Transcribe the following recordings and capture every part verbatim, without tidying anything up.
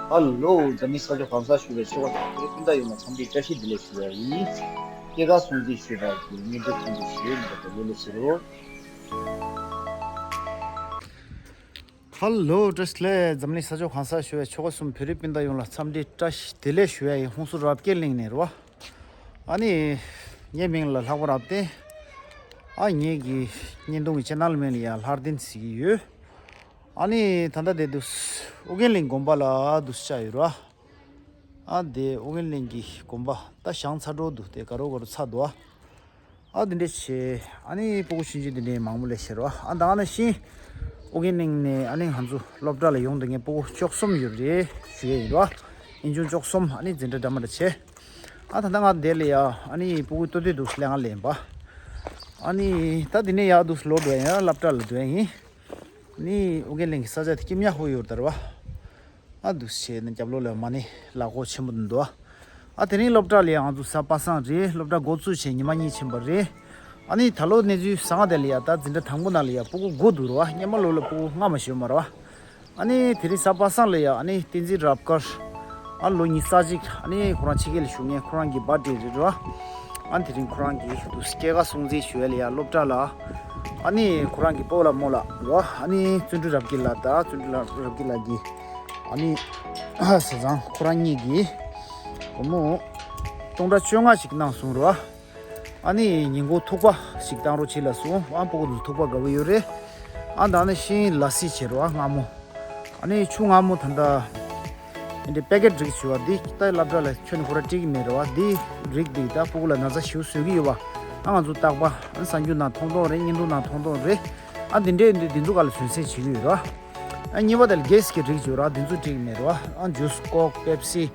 ཧ་ལོ། འཛམ་གླིང་ས་ཕྱོགས་གང་སར་བཞུགས་པའི་ཆོས་གྲོགས་སྤུན་ཟླ་ཡོངས་ལ་འཚམས་འདྲིའི་བཀྲ་ཤིས་བདེ་ལེགས་ཞུ་བ་ཡིན། སྐྱེས་སྐར་སྲུང་བརྩི་ཞུས་པ་གི་སྙན་ཐོ་ཐོན་པའི་ཞུ་ཡིན་པ་དང་ལོ་ལོ་ཟེར་རོ། ཧ་ལོ། བཀྲ་ཤིས་བདེ་ལེགས། འཛམ་གླིང་ས་ཕྱོགས་གང་སར་བཞུགས་པའི་ཆོལ་ཁ་གསུམ་བོད་རིགས་སྤུན་ཟླ་ཡོངས་ལ་འཚམས་འདྲིའི་བཀྲ་ཤིས་བདེ་ལེགས་ཞུ་ཡ་ཡིན། ཧུན་སུར་རབ་རྒྱས་གླིང་ནས་རེད་བ། ཨ་ནི། ངའི་མིང་ལ་ལྷག་པ་རབ་བརྟན། ཨ་ངེད་ཀྱི་བརྙན་ཐུང་གི་ཅེ་ནལ་མིང་ལ་ཡང་ལྷར་བརྟན་ཟེར་གྱི་ཡོད། ཨ་ནི་ད་ལྟ་དེ་དུས་ཨོ་རྒྱན་གླིང་དགོན་པ་ལ་དུས་བཅར་ཡོད་ར། ཨ་དེ་ཨོ་རྒྱན་གླིང་གི་དགོན་པ་ད་བཞེངས་ཚར་འགྲོ་འདུག་དེ་ག་རོ་ག་རོ་ཚར་འདུག་ཨ་དེ་འདྲས་བྱས། ཨ་ནི་སྤུ་གུ་ཆུང་ཆུང་དེ་འདྲས་མང་པོ་སླེབས་ཤག་ར། ཨ་ད་ནང་བཞིན་ཨོ་རྒྱན་གླིང་ནས་ཨ་ནི་ང་ཚོ་སློབ་གྲྭ་ལ་ཡོང་དུས་ངའི་སྤུ་གུ་བཅུ་གསུམ་ཡོད་རེད་ཞུ་ཡས་ཡིན་ར། ཨིན་ཆུང་བཅུ་གསུམ་ཨ་ནི་འཛིན་གྲྭ་འདྲ་མི་འདྲ་བྱས། ཨ་ད་ལྟ་ང་འདི་ལ་ཡ་ཨ་ནི་སྤུ་གུ་ལྟོས་ལྟོས་འདུག་ལས་ང་ལེན་པ། ཨ་ནི་ད་འདི་ནས་ཡར་འདུག་ལོག་འགྲོ་ཡ་ཡིན། སློབ་གྲྭ་ལ་འགྲོ་ཡ་ཡིན། ཨ་ནི་ཨོ་རྒྱན་གླིང་གི་ས་ཆ་དེ་སྐྱིད་ཉག་ཧོ་ཡོད་རེད་ད་ར་བ། ཨ་འདུག་བྱས་ན་རྒྱབ་ལོགས་ལ་མ་ཎི་ལག་འཁོར་ཆེན་པོ་འདུག་ཨ་དེ་རིང་སློབ་གྲྭ་ལ་ཡ་ང་ཚོ་གཟའ་པ་སངས་རེད། སློབ་གྲྭ་འགོ་བཙུགས་བྱས་ཉི་མ་གཉིས་ཕྱིན་པ་རེད། ཨ་ནི་ད་ལོ་གནས་ཚུལ་བཟང་དེ་ལ་ཡ་ད་འཛིན་གྲྭ་དང་པོ་ནང་ལ་ཡ་སྤུ་གུ་དགུ་འདུག་ར་བ། སྔོན་མ་ལོ་ལ་སྤུ་གུ་ལྔ་མ་ཞིག་ཡོད་མ་ར་བ། ཨ་ནི་དེ་རིང་གཟའ་པ་སངས་ལ་ཡ་ཨ་ནི་བསྟན་འཛིན་རབ་དཀར། ཨ་ལོ་ཉི་ཤུ་རྩ་གཅིག་ཨ་ནི་ཁོ་རང་ཕྱི་རྒྱལ་ལ་བཞུགས་མཁན་ཁོ་རང་གི་བར་ཌེ་རེད་ར། ཨ་དེ་རིང་ཁོ་རང་གི་དུས་སྐྱེས་སྐར་སྲུང་བརྩི་ཞུ་ཡ་ལ་ཡ་སློབ་གྲྭ་ལ། ཨ་ནི་ཁོ་རང་གི་སྤོ་ལགས་རྨོ་ལགས་ར། ཨ་ནི་བརྩོན་འགྲུས་རབ་རྒྱས་ལགས་དང་བརྩོན་འགྲུས་རབ་རྒྱས་ལགས་ཀྱི་ཨ་ནི་བཟའ་ཚང་ཁོ་རང་གཉིས་ཀྱིས་སྒོར་མོ་སྟོང་ཕྲག་བཅོ་ལྔ་ཞིག་གནང་སོང་ར། ཨ་ནི་ཉིན་གུང་ཐུག་པ་ཞིག་བཏང་རོགས་བྱེད་ལབ་སོང་། ཨ་སྤུ་གུ་ཚོ་ཐུག་པ་དགའ་པོ་ཡོད་རེད། ཨ་ད་ནི་ཤིང་ལ་སི་བྱེད་རོགས། ཨ་མངར་མོ། ཨ་ནི་ཆུ་མངར་མོ་ད་ལྟ་འདི་པེ་ཀེ་ཊི་རིགས་བྱེད་པ་འདི་ད་སློབ་གྲྭ་ལ་ཁྱོན་ནས་ཁོ་ར་སྤྲད་ཀྱི་མེད་རེད་བ། འདི་རིགས་འདི་ད་སྤུ་གུ་ལ་ན་ཚ་ཞེ་པོ་བཟོ་གི་ཡོད་བ། ཨ་ང་ཚོ་རྟག་པ་ཨ་གསར་འགྱུར་ནང་མཐོང་མཐོང་རེད། བརྙན་ཐུང་ནང་མཐོང་མཐོང་རེད། ཨ་འདི་འདྲས་འདི་འདི་ཚོ་ག་ལ་ཚོད་བསྲེ་བྱེད་ཀྱི་ཡོད་རེད་བ། ཨ་གཉིས་པ་དེ་ལ་གེ་སི་གི་རིགས་བྱེད་ར། འདི་ཚོ་སྤྲད་ཀྱི་མེད་རེད་བ། ཨ་ཇུས་ཀོག་པེབ་སི།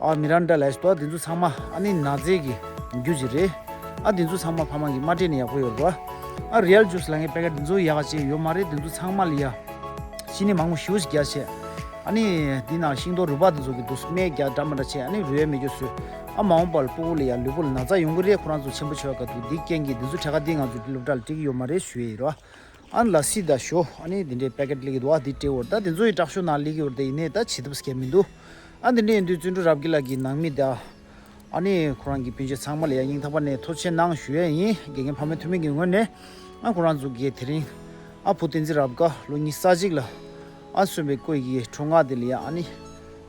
ཨ་མི་རན་ཌ་ལ་ཡ་ཞིག་འདུག་འདི་ཚོ་ཚང་མ་ཨ་ནི་ན་ཚའི་གི་རྒྱུ་ཅིག་རེད། ཨ་འདི་ཚོ་ཚང་མ་ཕ་མ་གིས་མ་སྤྲད་ན་ཡག་པོ་ཡོད་རེད་བ། ཨ་རི་ཡལ་ཇུས་ལབ་མཁན་པེ་ཀེ་ཊི་འདི་ཚོ་ཡག་ག་ཅིག་ཡོད་མ་རེད། འདི་ཚོ་ཚང་མ་ལ་ཡ་ཤི་ནི་མང་པོ་ཞེ་པོ་ཞིག་རྒྱག་བྱས། ཨ་ནི་འདི་ནང་ཤིང་ཏོག་རུལ་པ་འདི་ཚོ་གི་འདུག་སྨན་རྒྱག་འདྲ་མི་འདྲ་བྱས། ཨ་ནི་རུལ་ཡ་མེད་རྒྱུ་བཟོས། ཨ་མ་འོངས་པ་ལ་སྤུ་གུ་ལ་ཡ་ལུས་པོ་ལ་ན་ཚ་ཡོང་གི་རེད། ཁོ་རང་ཚོ་ཆེན་པོ་ཆགས་ཡ་ག་འདུག་འདི་རྐྱེན་གྱིས་འདི་ཚོ་ཕྲད་ཀ་འདི་ང་ཚོ་སློབ་གྲྭ་ལ་སྤྲད་ཀྱི་ཡོད་མ་རེད་ཞུ་ཡ་ཡིན་རེད་བ། ཨ་ནི་ལ་སི་དང་ཞོ་ཨ་ནི་འདི་འདྲའི་པེ་ཀེ་ཊི་སླེབས་ཀྱི་འདུག་ཨ་འདི་སྤྲད་འོར་ད་འདི་ཚོ་ཡི་དྲག་ཤོས་ནང་སླེབས་ཀྱི་འོར་ད་ཡིན་ནའི་ད་བྱེད་ཐབས་སྐྱེལ་མི་འདུག་ཨ་འདི་འདྲ་ཡིན་དུས་བརྩོན་འགྲུས་རབ་རྒྱས་ལགས་ཀྱི་ནང་མི་དང་ཨ་ནི་ཁོ་རང་གི་སྤུན་མཆེད་ཚང་མ་ལ་ཡང་སྙིང་ཐག་པ་ནས་ཐུགས་རྗེ་གནང་ཞུ་ཡས་ཡིན། དགེ་རྒན་ཕ་མའི་འཐུས་མི་གི་ངོས་ནས་ཨ་ཁོ་རང་ཚོ་གིས་དེ་རིང་ཨ་བུ་བསྟན་འཛིན་རབ་དགའ་ལོ་ཉི་ཤུ་རྩ་གཅིག་ལ་ཨ་གསོན་པའི་སྐུ་ཡི་འཁྲུངས་སྐར་དེ་ལ་ཡང་ཨ་ནི་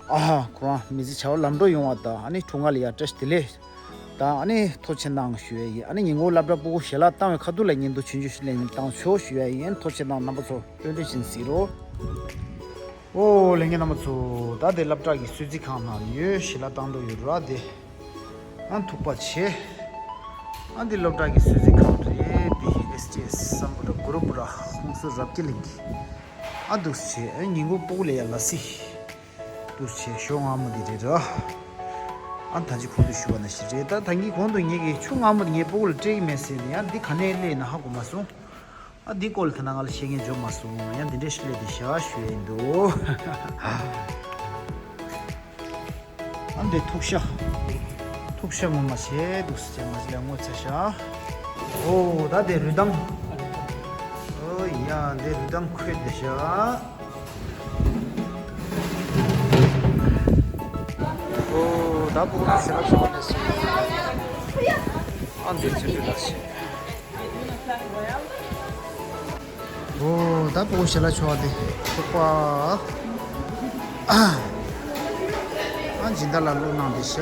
ཨ་ཁོ་རང་མི་ཚེ་བྱ་བ་ལམ་འགྲོ་ཡོང་བ་དང་ཨ་ནི་འཁྲུངས་སྐར་ལ་ཡང་བཀྲ་ཤིས་བདེ་ལེགས། ད་ཨ་ནི་ཐུགས་རྗེ་གནང་ཞུ་ཡས་ཡིན། ཨ་ནི་ཉིན་གུང་སློབ་གྲྭ་སྤུ་གུ་ཞལ་ལག་བཏང་བའི་ཁ་ཐུག་ལ་ཉིན་དུ་ཆུང་ཆུང་ཞིག་ལེན་བཏང་ཆོག་ཞུ་ཡས་ཡིན། ཐུགས་རྗེ་གནང་རྣམ་པ་ཚོ་སྤྲོ་འདོད་བཞིན་གཟིགས་རོགས། ཨོ་ལྷན་རྒྱས་རྣམ་པ་ཚོ། ད་དེ་སློབ་གྲྭ་གི་གསོལ་ཚིགས་ཁང་ནང་ཡོད། ཞལ་ལག་བཏང་འདོད་ཡོད་ར་དེ། ཨ་ཐུག་པ་བྱེད། ཨ་འདི་སློབ་གྲྭ་གི་གསོལ་ཚིགས་ཁང་རེད། འདི་ཨེས་ཊི་ཨེས་སམ་བྷོ་ཊ་གུ་རུ་པུ་ར་ཧུན་སུར་རབ་རྒྱས་གླིང་གི། ཨ་འདུག་སེ་བྱས། ཨ་ཉིན་གུང་སྤུ་གུ་ལ་ཡ་ལ་སི། འདུག་སེ་བྱས་ཞོ་མངར་མོ་འདི་རེད་ར། ཨ་ད་ཅི་གོང་དུ་ཞུས་པ་ནང་བཞིན་རེད། ད་ད་གིན་གོང་དུ་ངེད་ཀྱིས་ཆུ་མངར་མོ་འདི་ངའི་སྤུ་གུ་ལ་སྤྲད་ཀྱི་མེད་ཟེར་ནས་ཡང་འདི་ག་ནས་སླེབས་ན་ཧ་གོ་མ་སོང་། ཨ་འདི་སྐོར་ལ་ད་ནང་ང་ལ་བཤད་མཁན་འབྱོར་མ་སོང་། ཡང་འདི་འདྲའི་ཤི་ལས་འདི་བྱ་ཞུ་ཡ་ཡིན་འདུག་ཨ་འདི་ཐུག་ཤ། ཐུག་ཤ་ངོ་མ་བྱས་འདུག་སེ་བྱས་ང་ཚོ་ལ་ངོ་ཚ་ཤ། ཨོ་ད་དེ་རུས་གདང་། ཨོ་ཡ་འདི་རུས་གདང་ཁོལ་འདི་ཤ། ཨོ་ད་སྤུ་གུ་ཞེ་དྲག་ཆེ་བ་ནས་སུ། ཨ་འདི་ཚོ་འདི་ལ་ཤ། ཨོ་ད་སྤུ་གུ་ཞལ་ལག་མཆོད་པ་དེ་ཚོགས་པ། ཨ་སྦྱིན་བདག་ལ་བླུགས་གནང་བསྡད་ཤག་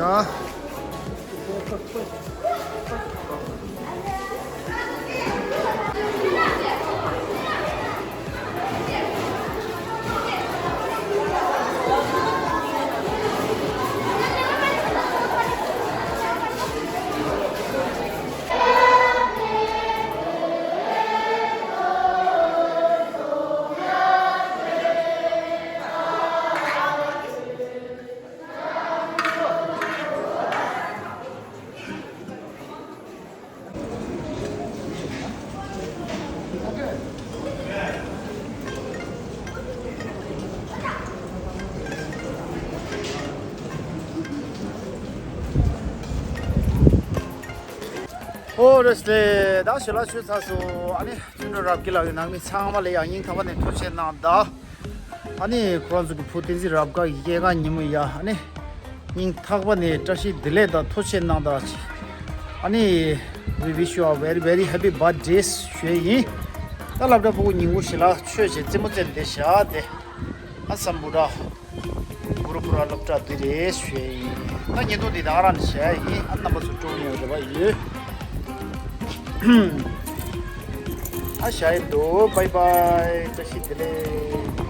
ཨོ་རེད་ལེ། ད་ཞལ་ལག་མཆོད་ཚར་སོང་། ཨ་ནི་བརྩོན་འགྲུས་རབ་རྒྱས་ལགས་ཀྱི་ནང་མི་ཚང་མ་ལ་ཡང་སྙིང་ཐག་པ་ནས་ཐུགས་རྗེ་གནང་། ད་ ཨ་ནི་ཁོ་རང་ཚོ་གི་བུ་བསྟན་འཛིན་རབ་དགའ་ཡི་སྐྱེས་སྐར་ཉིན་མོ་ཡ། ཨ་ནི་སྙིང་ཐག་པ་ནས་བཀྲ་ཤིས་བདེ་ལེགས་དང་ཐུགས་རྗེ་གནང་དང་། ཨ་ནི་we wish you a very very happy birthday ཞུ་ཡ་ཡིན། ད་སློབ་གྲྭ་ཕྲུ་གུ་ཉིན་གུང་ཞིག་ལ་ཆོས་བྱེད་རྩེད་མོ་རྩེ་བསྡད་བཞག་དེ། ཨ་སམ་བྷོ་ཊ་གུ་རུ་ཀུ་ར་སློབ་གྲྭ་འདི་རེད་ཞུ་ཡ་ཡིན། ད་བརྙན་ཐུང་འདི་ད་ག་རང་ནས་བྱ་ཡ་ཡིན། ཨ་རྣམ་པ་ཚོ་སྤྲོ་པོ་ཡོང་རེ་བ་ཡོད། ཨ་བཞག་ཡིན་འདུག bye bye བཀྲ་ཤིས་བདེ་ལེགས།